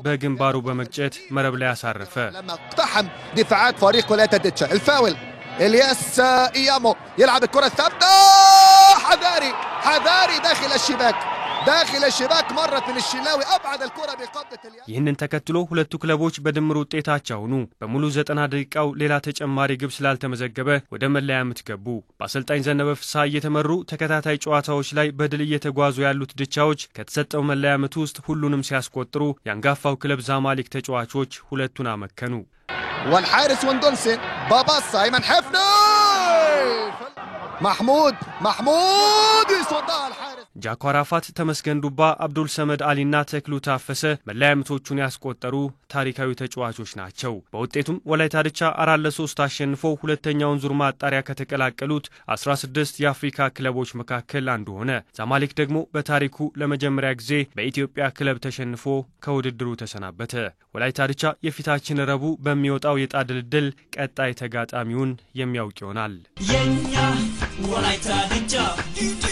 በግንባሩ በመግጨት መረብ ላይ አሳረፈ። لما اقتحم دفاعات فريق ولايتا ديتشا. الفاول، الياس ايامو يلعب الكرة الثابتة، حذاري حذاري، داخل الشباك، داخل الشباك، مرت من الشناوي، ابعد الكرة بقبضة اليد. ይህንን ተከትሎ ሁለቱ ክለቦች በድምር ውጤት አቻ ሆኑ። በሙሉ 90 ደቂቃው ሌላ ተጨማሪ ግብ ስላልተመዘገበ ወደ መለያ ምት ገቡ። በአሰልጣኝ ዘነበ ፍስሐ እየተመሩ ተከታታይ ጨዋታዎች ላይ በድል እየተጓዙ ያሉት ድቻዎች ከተሰጠው መለያ ምት ውስጥ ሁሉንም ሲያስቆጥሩ የአንጋፋው ክለብ ዛማሊክ ተጫዋቾች ሁለቱን አመከኑ። والحارس وندونسن، باباس، ايمن حفني، محمود، محمود، يصدها الحارس. ጃኮ አራፋት፣ ተመስገን ዱባ፣ አብዱል ሰመድ አሊና ተክሉ ታፈሰ መለያ ምቶቹን ያስቆጠሩ ታሪካዊ ተጫዋቾች ናቸው። በውጤቱም ወላይታ ድቻ 4-3 አሸንፎ ሁለተኛውን ዙር ማጣሪያ ከተቀላቀሉት 16 የአፍሪካ ክለቦች መካከል አንዱ ሆነ። ዛማሊክ ደግሞ በታሪኩ ለመጀመሪያ ጊዜ በኢትዮጵያ ክለብ ተሸንፎ ከውድድሩ ተሰናበተ። ወላይታ ድቻ የፊታችን ረቡዕ በሚወጣው የዕጣ ድልድል ቀጣይ ተጋጣሚውን የሚያውቅ ይሆናል። የኛ ወላይታ ድቻ ዲዲ።